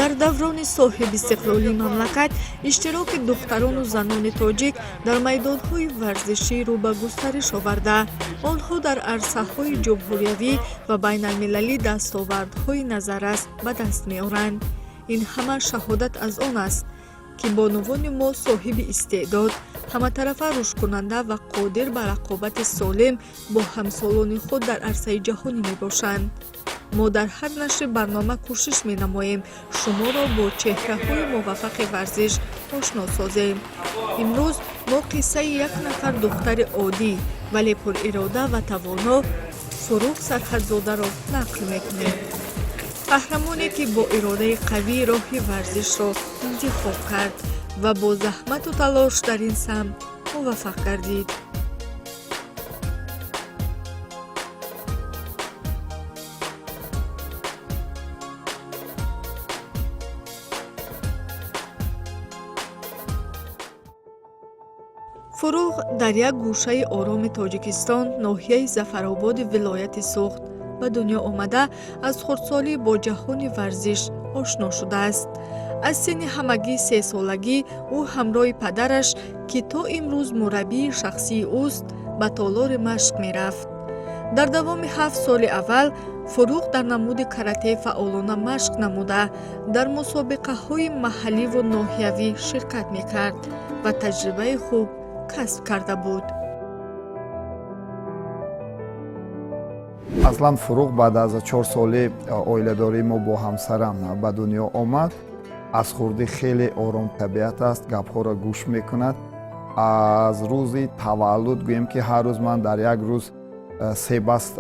Дар даврони соҳибистиқлолии мамлакат иштироки духтарону занони тоҷик дар майдонҳои варзишӣ рӯ ба густариш оварда, онҳо дар арсаҳои ҷумҳуриявӣ ва байналмилалӣ дастовардҳои назаррас ба даст меоранд. Ин ҳама шаҳодат аз он аст, ки бонувони мо соҳиби истеъдод, ҳаматарафа рушдкунанда ва қодир ба рақобати солим бо ҳамсолони худ дар арсаи ҷаҳонӣ мебошанд. Мо дар ҳар нашри барнома кӯшиш менамоем шуморо бо чеҳраҳои муваффақи варзиш ошно созем. Имрӯз мо қиссаи як нафар духтари оддӣ, вале пурирода ва тавоно, Фурӯғ Сарҳадзодаро нақл мекунем, қаҳрамоне, ки бо иродаи қавӣ роҳи варзишро интихоб кард ва бо заҳмату талош дар ин самт муваффақ гардид. Фурӯғ дар як гӯшаи ороми Тоҷикистон, ноҳияи Зафарободи вилояти Суғд ба дунё омада, аз хурдсолӣ бо ҷаҳони варзиш ошно шудааст. Аз синни ҳамагӣ 3-солагӣ ӯ ҳамроҳи падараш, ки то имрӯз мураббии шахсии ӯст, ба толори машқ мерафт. Дар давоми 7 соли аввал Фурӯғ дар намуди карате фаъолона машқ намуда, дар мусобиқаҳои маҳалливу ноҳиявӣ ширкат мекард ва таҷрибаи хуб касб карда буд. Аслан Фурӯғ баъд аз 4 соли оиладории мо бо ҳамсарам ба дунё омад. Аз хурдӣ хеле оромтабиат аст, гапҳоро гӯш мекунад. Аз рӯзи таваллуд, гӯем ки ҳар рӯз ман дар як рӯз се баст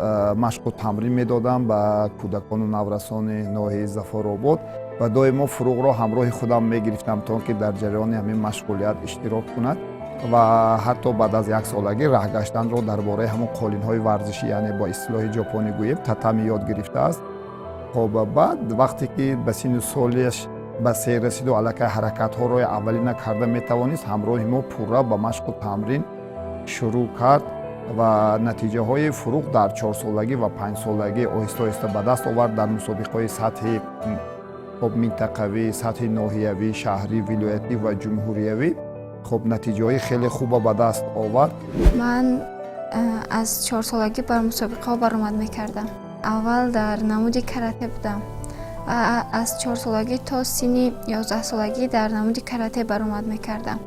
машқу тамрин медодам ба кӯдакону наврасони ноҳияи Зафаробод ва доимо Фурӯғро ҳамроҳи худам мегирифтам, то он ки дар ҷараёни ҳамин машғулият иштирок кунад. Ва ҳатто баъд аз яксолагӣ раҳ гаштанро дар бораи ҳамон қолинҳои варзишӣ, яъне бо истилоҳи ҷопонӣ гӯем, татами, ёд гирифтааст. Хоб, баъд вақте ки ба синну солиаш ба се расиду аллакай ҳаракатҳоро аввалина карда метавонист, ҳамроҳи мо пурра ба машқу тамрин шурӯъ кард ва натиҷаҳои Фурӯғ дар 4-солагӣ ва 5-солагӣ оҳиста оҳиста ба даст овард дар мусобиқаҳои сатҳи, хоб, минтақавӣ, сатҳи ноҳиявӣ, шаҳрӣ, вилоятӣ ва ҷумҳуриявӣ. Хоб, натиҷаҳои хеле хуба ба даст овард. Ман аз 4-солагӣ бар мусобиқаҳо баромад мекардам. Аввал дар намуди карате будам ва аз 4-солагӣ то синни 11-солагӣ дар намуди карате баромад мекардам.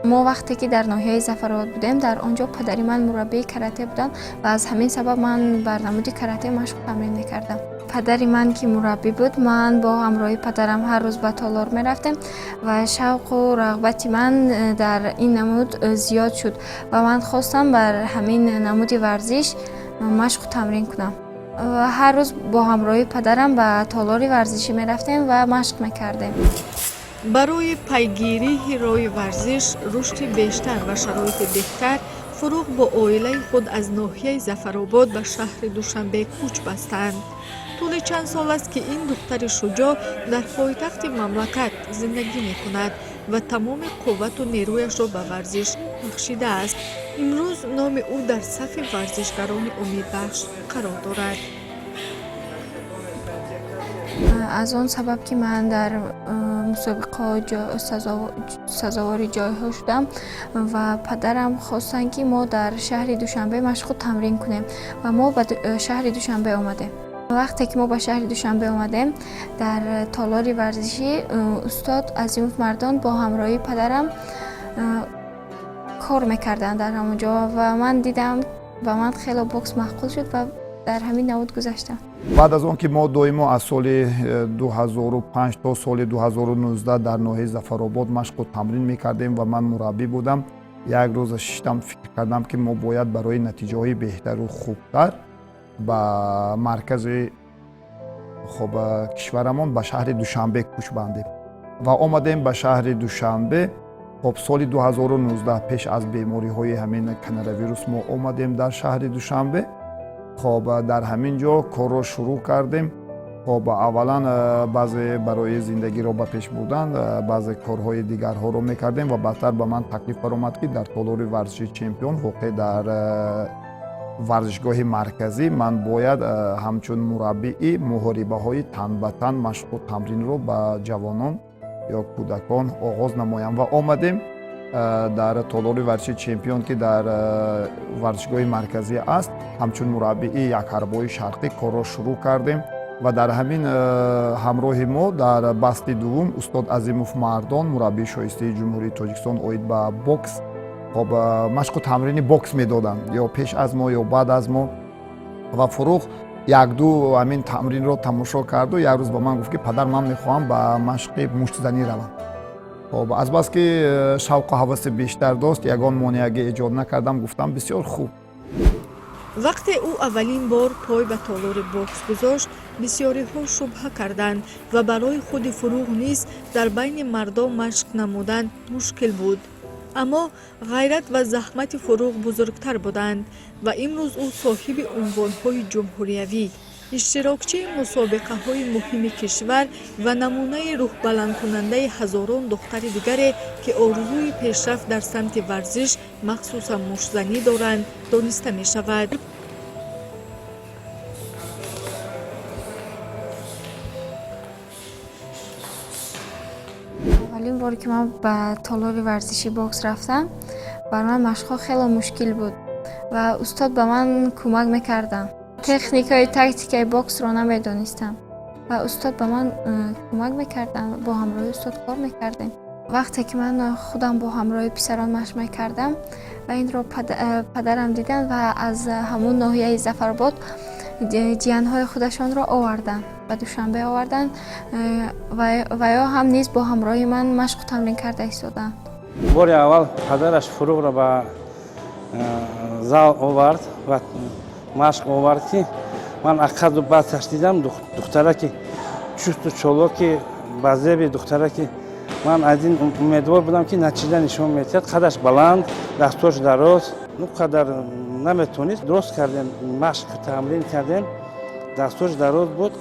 Мо вақте ки дар ноҳияи Зафаробод будем, дар он ҷо падари ман мураббии карате буданд ва аз ҳамин сабаб ман бар намуди карате машқу тамрин мекардам. Падари ман ки мураббӣ буд, ман бо ҳамроҳи падарам ҳар рӯз ба толор мерафтем ва шавқу рағбати ман дар ин намуд зиёд шуд ва ман хостам бар ҳамин намуди варзиш машқу тамрин кунам. Ва ҳар рӯз бо ҳамроҳи падарам ба толори варзишӣ мерафтем ва машқ мекардем. Барои пайгирии роҳи варзиш, рушди бештар ва шароити беҳтар Фурӯғ бо оилаи худ аз ноҳияи Зафаробод ба шаҳри Душанбе кӯч бастанд. Тӯли чанд сол аст, ки ин духтари шуҷоъ дар пойтахти мамлакат зиндагӣ мекунад ва тамоми қуввату нерӯяшро ба варзиш бахшидааст. Имрӯз номи ӯ дар сафи варзишгарони умедбахш қарор дорад. Аз он сабаб, ки ман дар мусобиқаҳо сазовори ҷойҳо шудам ва падарам хостанд, ки мо дар шаҳри Душанбе машқу тамрин кунем ва мо ба шаҳри Душанбе омадем. Вақте ки мо ба шаҳри Душанбе омадем, дар толори варзишӣ устод Азимов Мардон бо ҳамроҳии падарам кор мекарданд дар ҳамон ҷо ва ман дидам, ба ман хело бокс маъқул шуд ва дар ҳамин намуд гузаштам. Баъд аз он ки мо доимо аз соли 2005 то соли 2019 дар ноҳияи Зафаробод машқу тамрин мекардем ва ман мураббӣ будам, як рӯз шиштам, фикр кардам, ки мо бояд барои натиҷаҳои беҳтару хубтар ба маркази, хоб, кишварамон, ба шаҳри Душанбе кӯч бандем ва омадем ба шаҳри Душанбе. Хоб, соли 2019, пеш аз бемориҳои ҳамин коронавирус, мо омадем дар шаҳри Душанбе. Хоб, дар ҳамин ҷо корро шурӯъ кардем. Хоб, аввалан баъзе барои зиндагиро ба пеш бурдан баъзе корҳои дигарҳоро мекардем ва баъдтар ба ман таклиф баромад, ки дар толори варзиши «Чемпион», воқеъ дар Варзишгоҳи марказӣ ман бояд ҳамчун мураббии муҳорибаҳои тан ба тан машқу тамринро ба ҷавонон ё кӯдакон оғоз намоям ва омадем дар толори варзиши Чемпион, ки дар варзишгоҳи марказӣ аст, ҳамчун мураббии якҳарбои шарқӣ корро шурӯъ кардем. Ва дар ҳамин ҳамроҳи мо дар басти дуввум устод Азимов Мардон, мураббии шоистаи Ҷумҳурии Тоҷикистон оид ба бокс, хоб, машқу тамрини бокс медоданд ё пеш аз мо, ё баъд аз мо. Ва Фуруғ якду ҳамин тамринро тамошо карду як рӯз ба ман гуфт, ки падар, ман мехоҳам ба машқи муштзанӣ равам. Хоб, азбаски шавқу ҳаваси бештар дошт, ягон монеагӣ эҷод накардам, гуфтам: бисёр хуб. Вақте ӯ аввалин бор пой ба толори бокс гузошт, бисёриҳо шубҳа карданд ва барои худи Фуруғ низ дар байни мардон машқ намудан мушкил буд. Аммо ғайрат ва заҳмати Фуруғ бузургтар буданд ва имрӯз ӯ соҳиби унвонҳои ҷумҳуриявӣ, иштирокчии мусобиқаҳои муҳими кишвар ва намунаи рӯҳбаландкунандаи ҳазорон духтари дигаре, ки орзуи пешрафт дар самти варзиш, махсусан муштзанӣ доранд, дониста мешавад. Аввалин боре, ки ман ба толори варзиши бокс рафтам, бар ман машқҳо хеле мушкил буд ва устод ба ман кӯмак мекарданд. Техникаи тактикаи боксро намедонистам ва устод ба ман кӯмак мекарданд. Бо ҳамроҳи устод кор мекардем. Вақте ки ман худам бо ҳамроҳи писарон машқ мекардам ва инро падарам диданд ва аз ҳамун ноҳияи Зафаробод ҷиянҳои худашонро оварданд, ба Душанбе оварданд ва ё ҳам низ бо ҳамроҳи ман машқу тамрин карда истоданд. Бори аввал падараш Фуруғро ба зал овард ва машқ овард, ки ман аққаду басаш дидам, духтараки чусту чолоки, ба зеби духтараки. Ман аз ин умедвор будам, ки натиҷа нишон медиҳад. Қадаш баланд, дастҳош дароз, ну қадар наметонист. Дуруст кардем, машқ тамрин кардем, дастҳош дароз буд.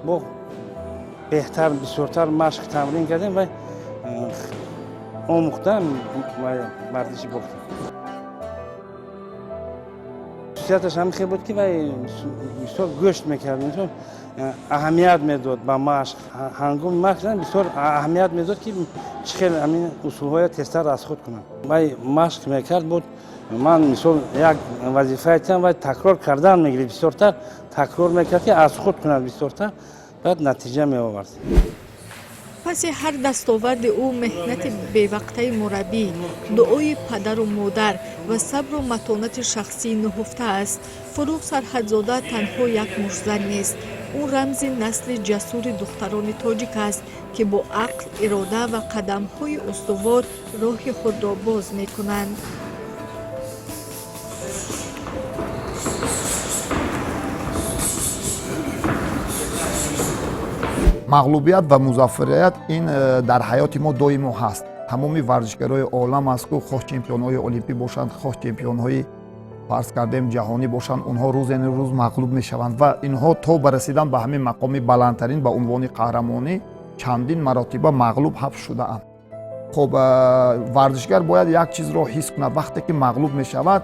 Бо беҳтар, бисёртар машқ тамрин кардем ва омӯхтам варзиши бокс. Хусусияташ ҳамин хел буд, ки вай бисёр гӯшт мекард, бисёр аҳамият медод ба машқ. Ҳангоми машқ бисёр аҳамият медод, ки чӣ хел ҳамин усулҳоя тезтар аз худ кунад. Вай машқ мекард буд, ман мисол як вазифае тиам, вай такрор кардан мегирифт, бисёртар такрор мекард, ки аз худ кунад бисёртар, баъд натиҷа меовард. Паси ҳар дастоварди ӯ меҳнати бевақтаи мураббӣ, дуои падару модар ва сабру матонати шахсӣ нуҳуфта аст. Фуруғ Сарҳадзода танҳо як муштзан нест. Ӯ рамзи насли ҷасури духтарони тоҷик аст, ки бо ақл, ирода ва қадамҳои устувор роҳи худро боз мекунанд. Мағлубият ва музаффарият ин дар ҳаёти мо доимо ҳаст. Тамоми варзишгарои олам аст ку, хоҳ чемпионҳои олимпӣ бошанд, хоҳ чемпионҳои, фарз кардем, ҷаҳонӣ бошанд, онҳо рӯзе рӯз мағлуб мешаванд ва инҳо то ба расидан ба ҳамин мақоми баландтарин, ба унвони қаҳрамонӣ, чандин маротиба мағлуб ҳабс шудаанд. Хоб, варзишгар бояд як чизро ҳис кунад: вақте ки мағлуб мешавад,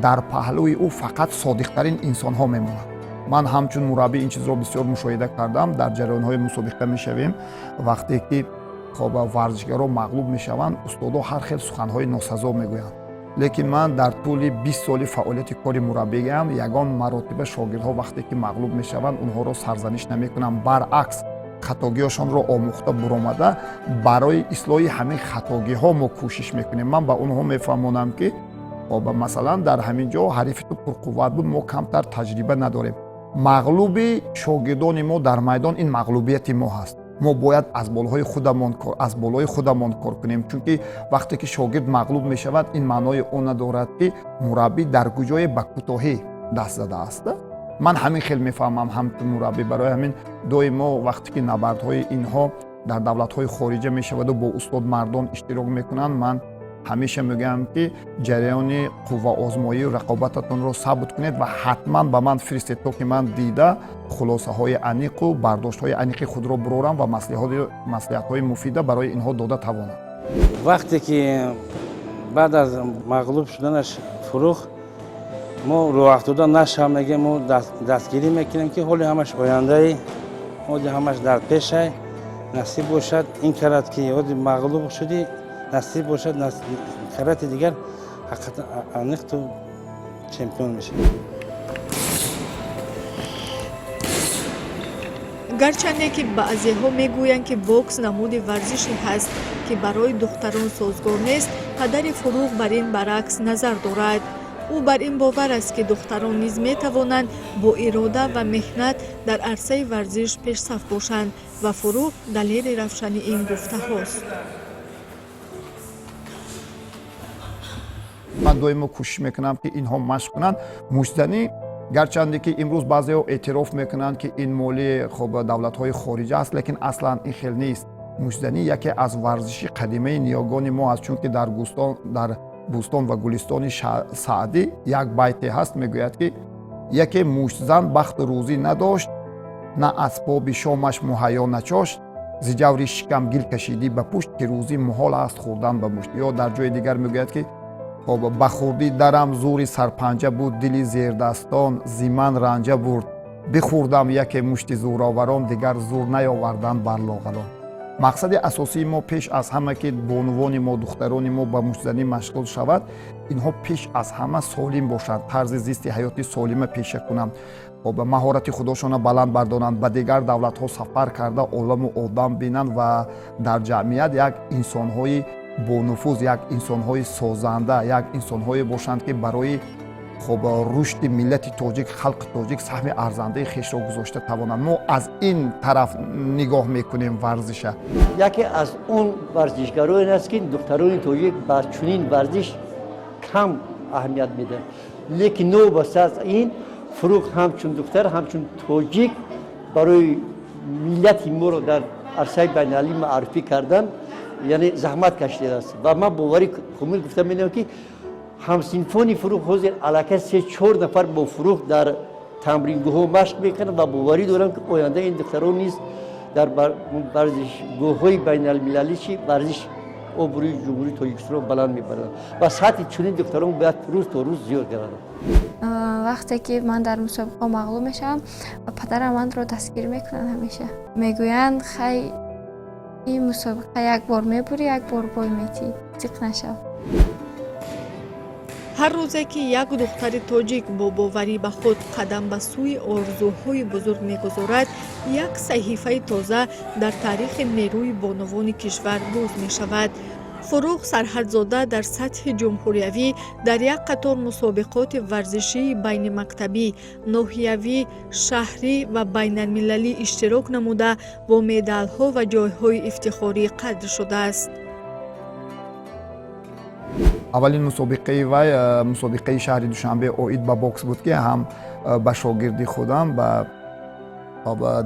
дар паҳлӯи ӯ фақат содиқтарин инсонҳо мемонанд. Ман ҳамчун мураббӣ ин чизро бисёр мушоҳида кардам. Дар ҷараёнҳои мусобиқа мешавем, вақте ки, хоб, варзишгаро мағлуб мешаванд, устодо ҳар хел суханҳои носазо мегӯянд. Лекин ман дар тӯли 20 соли фаъолияти кори мураббигаам ягон маротиба шогирдҳо вақте ки мағлуб мешаванд, онҳоро сарзаниш намекунам. Баръакс, хатогиҳошонро омӯхта буромада, барои ислоҳи ҳамин хатогиҳо мо кӯшиш мекунем. Ман ба онҳо мефаҳмонам, ки, хоб, масалан, дар ҳамин ҷо ҳарифи ту пурқувват буд, мо камтар таҷриба надорем. Мағлуби шогирдони мо дар майдон ин мағлубияти мо ҳаст. Мо бояд аз болои худамон кор кунем, чунки вақте ки шогирд мағлуб мешавад, ин маънои он надорад, ки мураббӣ дар куҷое ба кӯтоҳӣ даст задааст. Ман ҳамин хел мефаҳмам ҳамчун мураббӣ. Барои ҳамин доимо вақте ки набардҳои инҳо дар давлатҳои хориҷа мешаваду бо устод Мардон иштирок мекунанд, ман ҳамеша мегӯям, ки ҷараёни қувваозмоию рақобататонро сабт кунед ва ҳатман ба ман фиристед, то ки ман дида, хулосаҳои аниқу бардоштҳои аниқи худро бурорам ва маслиҳатҳои муфида барои инҳо дода тавонам. Вақте ки баъд аз мағлуб шуданаш Фуруғ Мо рӯҳафтода нашав мегем, мо дастгирӣ мекунем, ки ҳоли ҳамаш ояндаи, ҳоли ҳамаш дар пешай. Насиб бошад, ин карат ки ҳоли мағлуб шудӣ, насиб бошад, карати дигар ҳақиқатан аниқ ту чемпион мешавӣ. Гарчанде ки баъзеҳо мегӯянд, ки бокс намуди варзише ҳаст, ки барои духтарон созгор нест, падари Фурӯғ бар ин баръакс назар дорад. Ӯ бар ин бовар аст, ки духтарон низ метавонанд бо ирода ва меҳнат дар арсаи варзиш пешсаф бошанд ва Фурӯғ далели равшани ин гуфтаҳост. Ман доимо кӯшиш мекунам, ки инҳо машқ кунанд. Муштзанӣ, гарчанде ки имрӯз баъзеҳо эътироф мекунанд, ки ин моли хоб давлатҳои хориҷа аст, лекин аслан ин хел нест. Муштзанӣ яке аз варзиши қадимаи ниёгони мо аст, чунки дар Бӯстон ва Гулистони Саъдӣ як байте ҳаст, мегӯяд, ки яке муштзан бахту рӯзӣ надошт, на асбоби шомаш муҳайё начошт, зи ҷаври шикам гил кашидӣ ба пушт, ки рӯзӣ муҳол аст хӯрдан ба мушт. Ё дар ҷои дигар мегӯяд, ки хоб ба хурдӣ дарам зури сарпанҷа буд, дили зердастон зи ман ранҷа бурд, бихӯрдам яке мушти зӯроварон, дигар зур наёварданд бар лоғарон. Мақсади асосии мо пеш аз ҳама, ки бонувони мо, духтарони мо ба муштзанӣ машғул шавад, инҳо пеш аз ҳама солим бошанд, тарзи зисти ҳаёти солима пеша кунанд, хоб маҳорати худошонро баланд бардоранд, ба дигар давлатҳо сафар карда, оламу одам бинанд ва дар ҷамъият як инсонҳои бонуфуз, як инсонҳои созанда, як инсонҳое бошанд, ки барои хоб рушди миллати тоҷик, халқи тоҷик саҳми арзандаи хешро гузошта тавонанд. Мо аз ин тараф нигоҳ мекунем варзиша. Яке аз он варзишгароне аст, ки духтарони тоҷик ба чунин варзиш кам аҳамият медиҳанд, лекин новобаста аз ин Фурӯғ ҳамчун духтар, ҳамчун тоҷик барои миллати моро дар арсаи байналмилалӣ маърифӣ кардан, яъне заҳмат кашидааст. Ва ман боварӣ комил гуфта медиҳам, ки ҳамсинфони Фурӯғ ҳозир аллакай се чор нафар бо Фурӯғ дар тамрингоҳҳо машқ мекунанд ва боварӣ дорам, ки оянда ин духтарон низ дар варзишгоҳҳои байналмилалӣ чи варзиш обрӯи Ҷумҳурии Тоҷикистонро баланд мебаранд ва сатҳи чунин духтарон бояд рӯз то рӯз зиёд гардад. Вақте ки ман дар мусобиқаҳо мағлуб мешавам, падарам манро дастгирӣ мекунанд, ҳамеша мегӯянд: «Хай, ин мусобиқа як бор мебурӣ, як бор бой метӣ, зиқ нашав». Ҳар рӯзе ки як духтари тоҷик бо боварӣ ба худ қадам ба сӯи орзуҳои бузург мегузорад, як саҳифаи тоза дар таърихи нерӯи бонувони кишвар боз мешавад. Фурӯғ Сарҳадзода дар сатҳи ҷумҳуриявӣ дар як қатор мусобиқоти варзишии байнимактабӣ, ноҳиявӣ, шаҳрӣ ва байналмилалӣ иштирок намуда, бо медалҳо ва ҷойҳои ифтихорӣ қадр шудааст. Аввалин мусобиқаи вай мусобиқаи шаҳри Душанбе оид ба бокс буд, ки ҳам ба шогирди худам, ба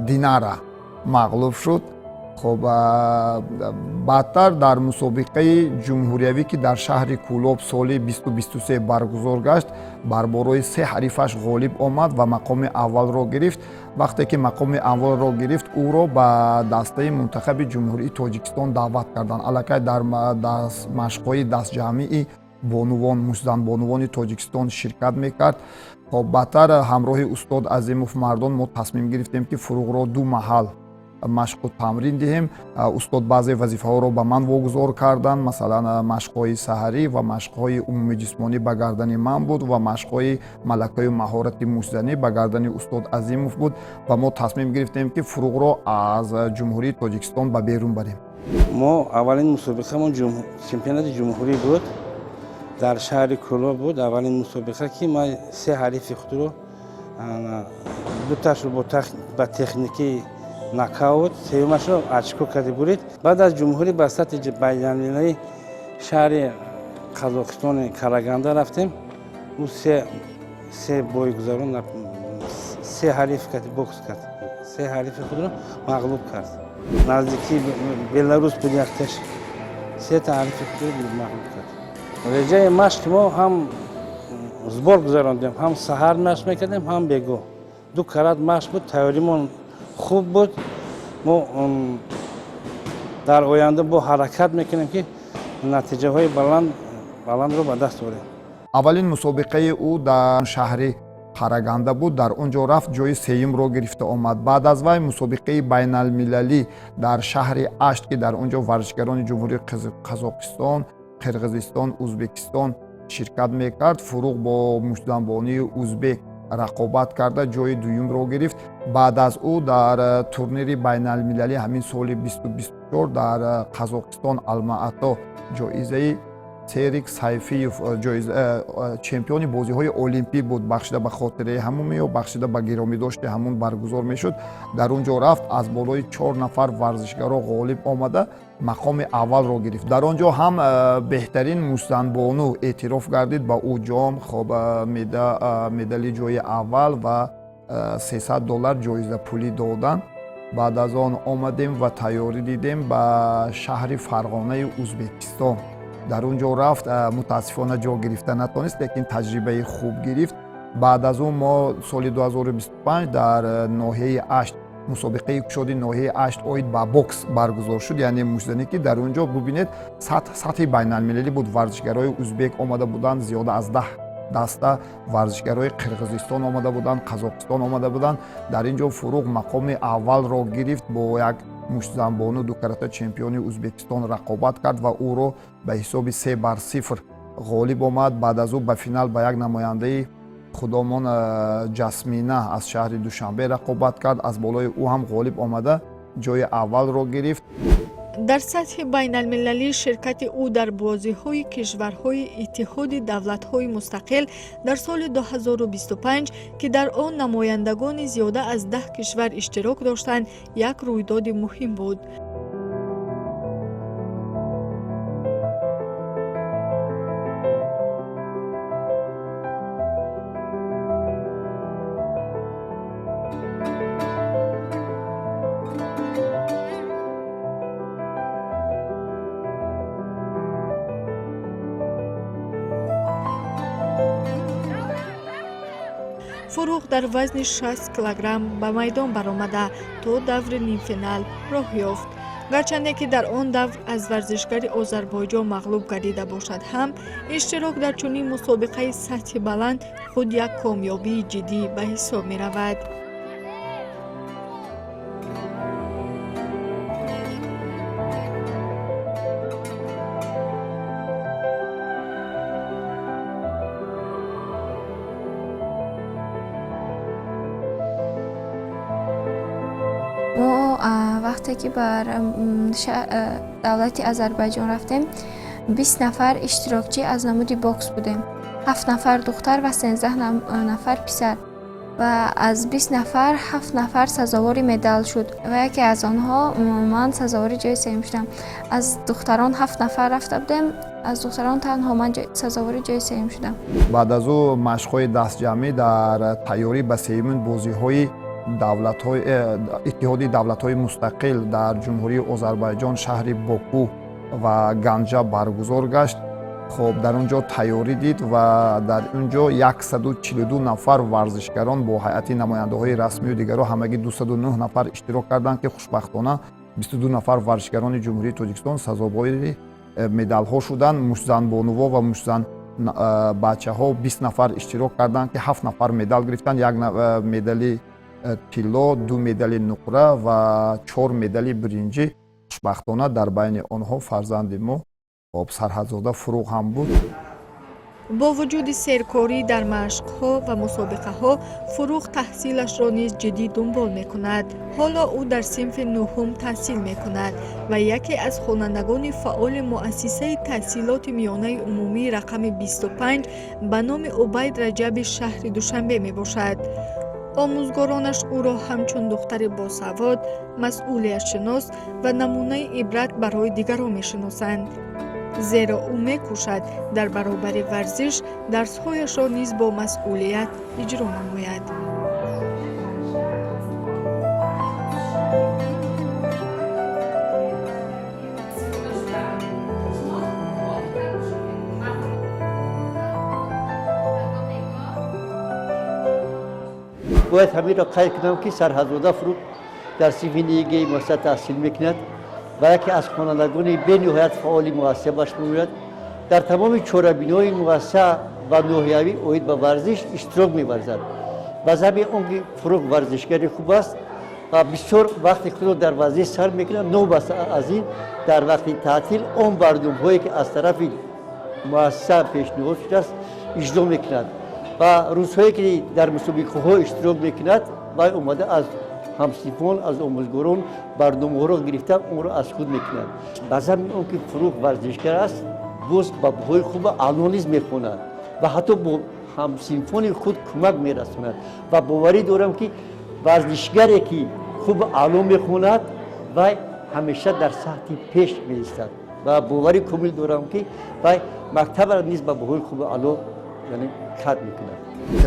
Динара мағлуб шуд. Хоб баъдтар дар мусобиқаи ҷумҳуриявӣ, ки дар шаҳри Кӯлоб соли 2023 баргузор гашт, бар борои се ҳарифаш ғолиб омад ва мақоми аввалро гирифт. Вақте ки мақоми аввалро гирифт, ӯро ба дастаи мунтахаби Ҷумҳурии Тоҷикистон даъват карданд. Аллакай дар машқҳои дастҷамъии бонувон, муштзанбонувони Тоҷикистон ширкат мекард. Хоб баъдтар ҳамроҳи устод Азимов Мардон мо тасмим гирифтем, ки Фурӯғро ду маҳал машқу тамрин диҳем. Устод баъзе вазифаҳоро ба ман вогузор карданд, масалан, машқҳои саҳарӣ ва машқҳои умумии ҷисмонӣ ба гардани ман буд ва машқҳои малакаю маҳорати муштзанӣ ба гардани устод Азимов буд. Ва мо тасмим гирифтем, ки Фурӯғро аз Ҷумҳурии Тоҷикистон ба берун барем. Мо аввалин мусобиқамон чемпионати ҷумҳурӣ буд, дар шаҳри Кӯлоб буд. Аввалин мусобиқа, ки ман се ҳарифи худро, дуташро ба техникии нокаут, сеюмашро очко карди бурид. Баъд аз ҷумҳурӣ ба сатҳи байналмилалӣ шаҳри Қазоқистони Караганда рафтем. Ӯ се бой гузарон, се ҳариф кард, бокс кард, се ҳарифи худро мағлуб кард. Наздикии Беларус буд якташ, сета ҳарифи худро мағлуб кард. Реҷаи машқи мо ҳам сбор гузарондем, ҳам саҳар машқ мекардем, ҳам бегоҳ, ду карат машқ буд. Тайёримон хуб буд. Мо дар оянда бо ҳаракат мекунем, ки натиҷаҳои баландро ба даст орем. Аввалин мусобиқаи ӯ дар шаҳри Қараганда буд. Дар он ҷо рафт, ҷои сеюмро гирифта омад. Баъд аз вай мусобиқаи байналмилалӣ дар шаҳри Ашт, ки дар он ҷо варзишгарони Ҷумҳурии Қазоқистон, Қирғизистон, Ӯзбекистон ширкат мекард, Фуруғ бо муштзанбонуи узбек рақобат карда, ҷои дуюмро гирифт. Баъд аз ӯ дар турнири байналмилалӣ ҳамин соли 2024 дар Қазоқистон, Алмаато, ҷоизаи Серик Сайфиев, чемпиони бозиҳои олимпӣ буд, бахшида ба хотираи ҳамун ё бахшида ба гиромидошти ҳамун баргузор мешуд. Дар он ҷо рафт, аз болои чор нафар варзишгаро ғолиб омада, мақоми аввалро гирифт. Дар он ҷо ҳам беҳтарин муштзанбону эътироф гардид. Ба ӯ ҷом, хоб, медали ҷои аввал ва 300 доллар ҷоизапулӣ доданд. Баъд аз он омадем ва тайёрӣ дидем ба шаҳри Фарғонаи Узбекистон. Дар он ҷо рафт, мутаассифона, ҷо гирифта натонист, лекин таҷрибаи хуб гирифт. Баъд аз он мо соли 2025 дар ноҳияи Ашт мусобиқаи кушоди ноҳияи Ашт оид ба бокс баргузор шуд, яъне муштзанӣ, ки дар он ҷо, бубинед, сатҳи байналмилалӣ буд. Варзишгарои узбек омада буданд, зиёда аз 10 даста варзишгарои Қирғизистон омада буданд, Қазоқистон омада буданд. Дар ин ҷо Фуруғ мақоми аввалро гирифт, бо як муштзанбону, дукарата чемпиони Узбекистон рақобат кард ва ӯро ба ҳисоби 3-0 ғолиб омад. Баъд аз ӯ ба финал ба як намояндаи худомон Ҷасмина аз шаҳри Душанбе рақобат кард, аз болои ӯ ҳам ғолиб омада, ҷои аввалро гирифт. Дар сатҳи байналмилалӣ ширкати ӯ дар бозиҳои кишварҳои Иттиҳоди давлатҳои мустақил дар соли 2025, ки дар он намояндагони зиёда аз 10 кишвар иштирок доштанд, як рӯйдоди муҳим буд. Фуруғ дар вазни 60 килограмм ба майдон баромада, то даври нимфинал роҳ ёфт. Гарчанде ки дар он давр аз варзишгари Озарбойҷон мағлуб гардида бошад ҳам, иштирок дар чунин мусобиқаи сатҳи баланд худ як комёбии ҷиддӣ ба ҳисоб меравад. Мо вақте ки бар давлати Озарбойҷон рафтем, 20 нафар иштирокчӣ аз намуди бокс будем: ҳафт нафар духтар ва 13 нафар писар. Ва аз 20 нафар ҳафт нафар сазовори медал шуд ва яке аз онҳо ман сазовори ҷои сеюм шудам. Аз духтарон ҳафт нафар рафта будем, аз духтарон танҳо ман сазовори ҷои сеюм шудам. Баъд аз ӯ машқҳои дастҷамъӣ дар тайёрӣ ба сеюмин бозиҳои давлатҳои Иттиҳоди давлатҳои мустақил дар Ҷумҳурии Озарбойҷон, шаҳри Боку ва Ганҷа баргузор гашт. Хоб, дар он ҷо тайёрӣ дид ва дар он ҷо 142 нафар варзишгарон бо ҳайати намояндаҳои расмию дигарро, ҳамагӣ 209 нафар иштирок карданд, ки хушбахтона 22 нафар варзишгарони Ҷумҳурии Тоҷикистон сазовори медалҳо шуданд. Муштзанбонуво ва муштзан бачаҳо 20 нафар иштирок карданд, ки ҳафт нафар медал гирифтанд: як медали тилло, ду медали нуқра ва чор медали биринҷӣ. Хушбахтона, дар байни онҳо фарзанди мо, хоб, Сарҳадзода Фуруғ ҳам буд. Бо вуҷуди серкорӣ дар машқҳо ва мусобиқаҳо, Фуруғ таҳсилашро низ ҷиддӣ дунбол мекунад. Ҳоло ӯ дар синфи нуҳум таҳсил мекунад ва яке аз хонандагони фаъоли муассисаи таҳсилоти миёнаи умумии рақами 25 ба номи Убайд Раҷаби шаҳри Душанбе мебошад. Омӯзгоронаш ӯро ҳамчун духтари босавод, масъулиятшинос ва намунаи ибрат барои дигарон мешиносанд, зеро ӯ мекӯшад дар баробари варзиш дарсҳояшро низ бо масъулият иҷро намояд. Бояд ҳаминро қайд кунам, ки Сарҳадзода Фуруғ дар синфи нуҳуми муассиса таҳсил мекунад ва яке аз хонандагони бениҳоят фаъоли муассиса ба шумор меояд. Дар тамоми чорабиниҳои муассиса ва ноҳиявӣ оид ба варзиш иштирок меварзад. Ба сабаби он ки Фуруғ варзишгари хуб аст ва бисёр вақти худро дар варзиш сарф мекунад, новобаста аз ин, дар вақти таътил он барномаҳое ки аз тарафи муассиса пешниҳод шудааст, иҷро мекунад ва рӯзҳое ки дар мусобиқаҳо иштирок мекунад, вай омада аз ҳамсинфон, аз омӯзгорон барномаҳоро гирифта, онро аз худ мекунад. Ба сабаби он ки Фуруғ варзишгар аст, боз ба баҳои хуба аъло низ мехонад ва ҳатто бо ҳамсинфони худ кӯмак мерасонад. Ва боварӣ дорам, ки варзишгаре ки хуб аъло мехонад, вай ҳамеша дар сатҳи пеш меистад. Ва боварӣ комил дорам, ки вай мактабро низ ба баҳои хуби аъло, яъне, хатм мекунад.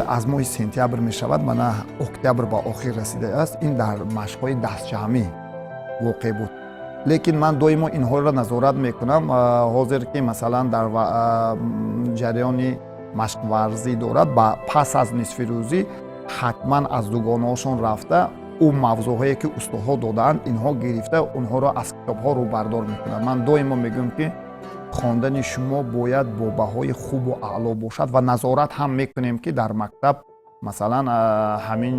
Аз моҳи сентябр мешавад, мана октябр ба охир расидааст. Ин дар машқҳои дастҷамъӣ воқеъ буд, лекин ман доимо инҳоро назорат мекунам. Ҳозир ки, масалан, дар ҷараёни машқварзӣ дорад, ба пас аз нисфирӯзӣ ҳатман аз дугонаҳошон рафта, ӯ мавзӯъҳое ки устодҳо додаанд, инҳо гирифта, онҳоро аз китобҳо рӯбардор мекунад. Ман доимо мегӯям, ки хондани шумо бояд бо баҳои хубу аъло бошад ва назорат ҳам мекунем, ки дар мактаб, масалан, ҳамин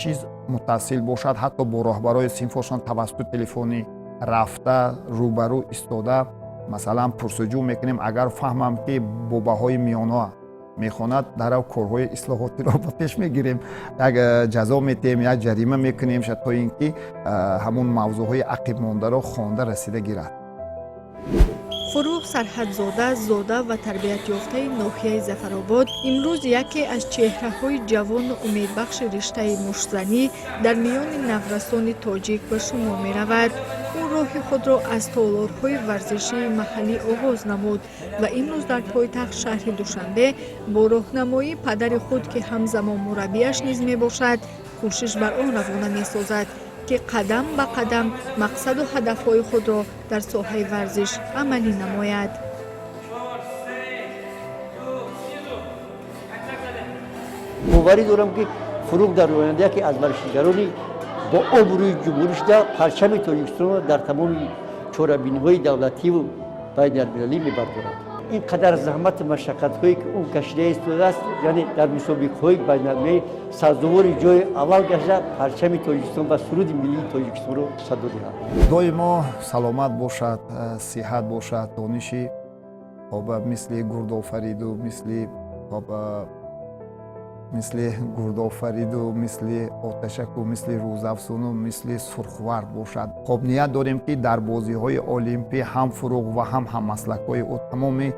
чиз муттасил бошад. Ҳатто бо роҳбарои синфошон тавассути телефонӣ рафта, рӯбарӯ истода, масалан, пурсуҷӯ мекунем. Агар фаҳмам, ки бо баҳои миёна мехонад, дарав корҳои ислоҳотиро ба пеш мегирем, як ҷазо метиҳем, як ҷарима мекунем, то ин ки ҳамун мавзӯъҳои ақибмондаро хонда расида гирад. Фуруғ Сарҳадзода, зода ва тарбиятёфтаи ноҳияи Зафаробод, имрӯз яке аз чеҳраҳои ҷавону умедбахши риштаи муштзанӣ дар миёни наврасони тоҷик ба шумор меравад. Ӯ роҳи худро аз толорҳои варзишии маҳаллӣ оғоз намуд ва имрӯз дар пойтахт, шаҳри Душанбе, бо роҳнамоии падари худ, ки ҳамзамон мураббиаш низ мебошад, кӯшиш бар он равона месозад, ки қадам ба қадам мақсаду ҳадафҳои худро дар соҳаи варзиш амалӣ намояд. Боварӣ дорам, ки Фуруғ дар оянда яке аз варзишгарони бо обрӯи ҷумҳурӣ шуда, парчами Тоҷикистонро дар тамоми чорабиниҳои давлативу байналмилалӣ мебардорад. Ин қадар заҳмату машаққатҳое ки ӯ кашида истодааст, яъне дар мусобиқаҳои байналмилалӣ сазовори ҷои аввал гашта, парчами Тоҷикистон ва суруди миллии Тоҷикистонро садо диҳад. Доимо саломат бошад, сиҳат бошад, дониши, хоб, мисли Гурдофариду мисли, хоб, мисли Гурдофариду, мисли Оташаку, мисли Рӯзафзуну, мисли Сурхвард бошад. Хоб, ният дорем, ки дар бозиҳои олимпӣ ҳам Фуруғ ва ҳам ҳаммаслакҳои ӯ, тамоми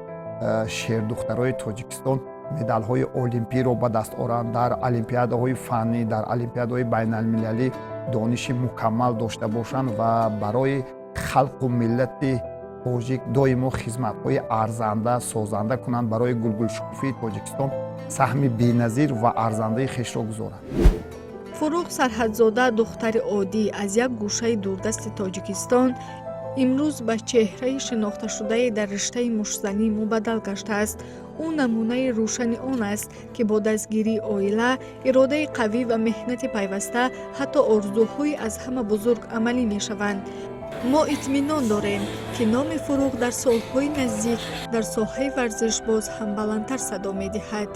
шердухтарои Тоҷикистон медалҳои олимпиро ба даст оранд, дар олимпиадаҳои фаннӣ, дар олимпиадаҳои байналмилалӣ дониши мукаммал дошта бошанд ва барои халқу миллати тоҷик доимо хизматҳои арзанда, созанда кунанд, барои гулгулшукуфии Тоҷикистон саҳми беназир ва арзандаи хешро гузоранд. Фуруғ Сарҳадзода, духтари оддӣ аз як гӯшаи дурдасти Тоҷикистон, имрӯз ба чеҳраи шинохташудае дар риштаи муштзанӣ мубаддал гаштааст. Ӯ намунаи рӯшани он аст, ки бо дастгирии оила, иродаи қавӣ ва меҳнати пайваста ҳатто орзуҳои аз ҳама бузург амалӣ мешаванд. Мо итминон дорем, ки номи Фуруғ дар солҳои наздик дар соҳаи варзиш боз ҳам баландтар садо медиҳад.